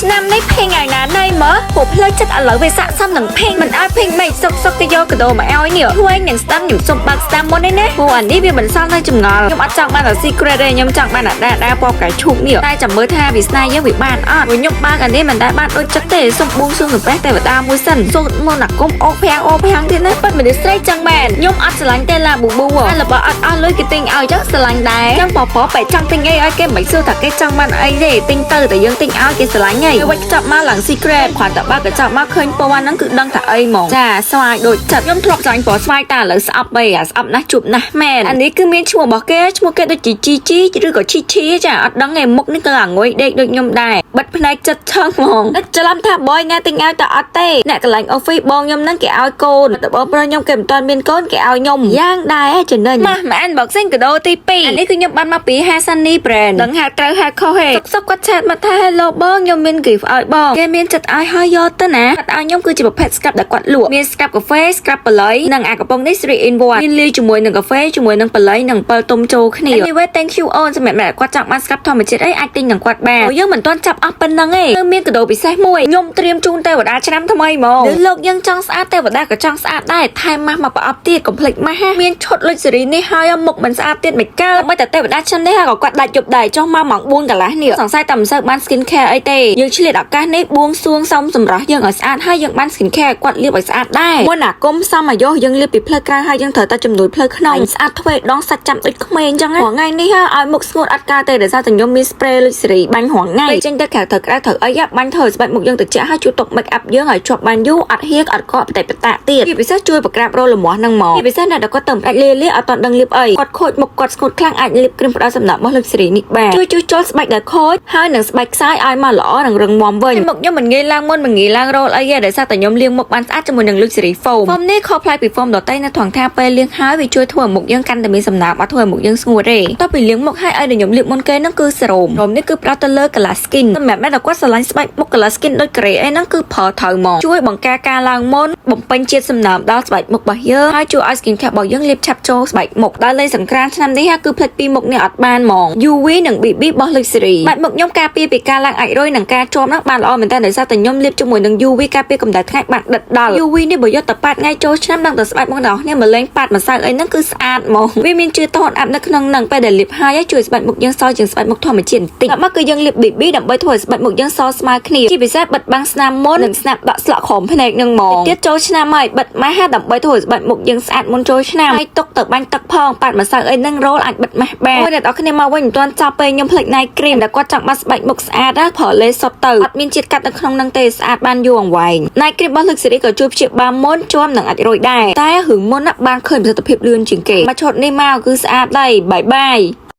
ឆ្នាំនេះ pink ឯណាណៃមើលពួកផ្លូវចិត្តឥឡូវវាស័ក្តិសមនឹង pink មិនឲ្យ pink មិនសុកសុកគេយកកដោមកឲ្យនេះឆ្វេងនិងស្ដាំខ្ញុំសុំបើកស្ដាំមុនឯណាព្រោះអានេះវាមិនសល់នៅចម្ងល់ខ្ញុំអត់ចង់បានតែ secret ទេខ្ញុំចង់បានអាដាដាពណ៌ផ្កាឈូកនេះតែចាំមើលថាវាស្នេហ៍យើងវាបានអត់ព្រោះខ្ញុំបើកអានេះមិនដែលបានដូចចិត្តទេសុំបួងសួងសំពះទេវតាមួយសិនសូត្រមន្តអាគមអូភាំងអូភាំងទៀតណាពិតមនុស្សស្រីចឹងមែនខ្ញុំអត់ស្រឡាញ់ទេឡាប៊ូប៊ូតែរបស់អត់អស់លុយគេទិញឲ្យចឹងស្រឡាញ់ដែរចឹងប៉ប៉បែចង់ទិញអីឲ្យគេមិនសួរថាគេចង់បានអីទេទិញទៅតែយើងទិញឲ្យគេស្រឡាញ់ហីវេចខ្ចប់មកឡើង secret គ្រាន់តែបើកកញ្ចប់មកឃើញពណ៌ហ្នឹងគឺដឹងថាអីហ្មងចាស្វាយដូចចិត្តខ្ញុំធ្លាប់ស្រឡាញ់ពណ៌ស្វាយតែឥឡូវស្អប់អីអាស្អប់ណាស់ជប់ណាស់មែនអានេះគឺមានឈ្មោះរបស់គេឈ្មោះគេដូចជាជីជីឬក៏ឈីឈីចាអត់ដឹងឯមុខនេះគឺអាងុយដេកដូចខ្ញុំដែរបិទភ្នែកចិត្តឆឹងហ្មងនឹកច្រឡំថាបយណាទិញឲ្យតែអត់ទេអ្នកកន្លែង office បងខ្ញុំហ្នឹងគេឲ្យកូនតែបងប្រុសខ្ញុំគេមិនទាន់មានកូនគេឲ្យខ្ញុំយ៉ាងដែរចំណេញមកមក unboxing កាដូទី2អានេះគឺខ្ញុំបានមកពី Hasani brand ដឹងហៅត្រូវហៅខុសហេសុកសុកគាត់ chat មកថា hello បងខ្ញុំមាន gift ឲ្យបងគេមានចិត្តឲ្យហើយយកទៅណាគាត់ឲ្យខ្ញុំគឺជាប្រភេទ scrub ដែលគាត់លក់មាន scrub កាហ្វេ scrub បល័យនិងអាកំប៉ុងនេះ3 in 1មានលាយជាមួយនឹងកាហ្វេជាមួយនឹងបល័យនិងពិលទុំចូលគ្នា Anyway, thank you អូនសម្រាប់អ្នកគាត់ចង់បាន scrub ធម្មជាតិអីអាចទិញនឹងគាត់បានយើងមិនទាន់ចាប់អស់ប៉ុណ្ណឹងទេគឺមានកាដូពិសេសមួយខ្ញុំត្រៀមជូនទេវតាឆ្នាំថ្មីហ្មងឬលោកយើងចង់ស្អាតទេវតាក៏ចង់ស្អាតដែរថែមម៉ាស់មកប្រអប់ទៀតកុំភ្លេចម៉ាស់មានឈុតលុចសេរីនេះហើយមុខមិនស្អាតទៀតមិនកើតមិនតែទេវតាឆ្នាំនេះហើយក៏គាត់ដាច់យប់ដែរចុះមកម៉ោង4កន្លះនេះសង្ស័យតែមិនសូវបាន skin care អីទេយើងឆ្លៀតឱកាសនេះបួងសួងសំសម្រាប់យើងឲ្យស្អាតហើយយើងបាន skin care គាត់លាបឲ្យស្អាតដែរមុនអាគុំសំអាយុយើងលាបពីផ្លូវក្រៅហើយយើងត្រូវតែជំនួយផ្លូវក្នុងស្អាតទ្វេដងសាច់ចាំដូចក្មេងអញ្ចឹងរាល់ថ្ងៃនេះឲ្យមុខស្ងួតអត់កើតទេដោយសារតែខ្ញុំមាន spray លុចសេរីបាញ់រាល់ថ្ងៃពេលចេញទៅក្រៅត្រូវក្តៅត្រូវអីបាញ់ធ្វើឲ្យស្បែកមុខយើងត្រជាក់ហើយជួយទប់ make up យើងឲ្យជាប់បានយូរអត់ហៀកអត់កកបតែបតាទៀតជាពិសេសជួយបង្ក្រាបរោលលាស់ហ្នឹងមកជាពិសេសអ្នកដែលគាត់ទៅអាចលាលាអត់ទាន់ដឹងលាបអីគាត់ខូចមុខគាត់ស្ងួតខ្លាំងអាចលាបគ្រីមផ្ដល់សំណើមរបស់លុចសេរីនេះបានជួយជួសជុលស្បែកដែលខូចហើយនឹងស្បែកខ្សោយឲ្យមកល្អនិងរឹងមាំវិញមុខខ្ញុំមិនងាយឡើងមុនមិនងាយឡើងរោលអីទេដោយសារតែខ្ញុំលាងមុខបានស្អាតជាមួយនឹង Luxury Foam Foam នេះខុសប្លែកពី foam ដទៃនៅត្រង់ថាពេលលាងហើយវាជួយធ្វើឲ្យមុខយើងកាន់តែមានសំណើមអត់ធ្វើឲ្យមុខយើងស្ងួតទេតទៅពីលាងមុខហើយឲ្យដែលខ្ញុំលាបមុនគេហ្នឹងគឺ serum serum នេះគឺផ្ដោតទៅលើ glass skin សម្រាប់អ្នកដែលគាត់ស្រឡាញ់ស្បែកមុខ glass skin ដូចក្រេអីហ្នឹងគឺប្រើត្រូវហ្មងជួយបង្ការការឡើងមុនបំពេញជាតិសំណើមដល់ស្បែកមុខរបស់យើងហើយជួយឲ្យ skin care របស់យើងលាបឆាប់ចូលស្បែកមុខដល់លេងសង្ក្រាន្តឆ្នាំនេះគឺផ្លេចពីមុខនេះអត់បានហ្មង UV និង BB របស់ Luxury បាច់មុខខ្ញុំការពារពីការឡើងអាចរុយនិងការជាប់ហ្នឹងបានល្អមែនតើដោយសារតែខ្ញុំលាបជាមួយនឹង UV ការពារកម្ដៅថ្ងៃបានដិតដល់ UV នេះបើយកទៅប៉ាត់ថ្ងៃចូលឆ្នាំដឹងតែស្បែកមុខរបស់អ្នកមកលេងប៉ាត់ម្សៅអីហ្នឹងគឺស្អាតហ្មងវាមានជាតិ tone up នៅក្នុងហ្នឹងពេលដែលលាបហើយជួយស្បែកមុខយើងសជាងស្បែកមុខធម្មជាតិបន្តិចដល់មកគឺយើងលាប BB ដើម្បីធ្វើឲ្យស្បែកមុខយើងសស្មើគ្នាជាពិសេសបិទបាំងស្នាមមុននិងស្នាមដក់ស្លក់ក្រោមភ្នែកហ្នឹងហ្មងទៀតចូលឆ្នាំហើយបិទម៉ាស់ដើម្បីធ្វើឲ្យស្បែកមុខយើងស្អាតមុនចូលឆ្នាំហើយទុកទៅបាញ់ទឹកផងប៉ាត់ម្សៅអីហ្នឹងរោលអាចបិទម៉ាស់បានអូយអ្នកនរគ្នាមកវិញមិនទាន់ចប់ពេលខ្ញុំភ្លេច night cream ដែលគាត់ចង់បានស្បែកមុខស្អាតណាប្រើលេសុតទៅអត់មានជាតិកាត់នៅក្នុងហ្នឹងទេស្អាតបានយូរអង្វែង night cream របស់ Luxury ក៏ជួយព្យាបាលមុនជាប់និងអាចរុយដែរតែរឿងមុនណាបានឃើញប្រសិទ្ធភាពលឿនជាងគេមកឈុតនេះមកគឺស្អាតដែរ bye bye.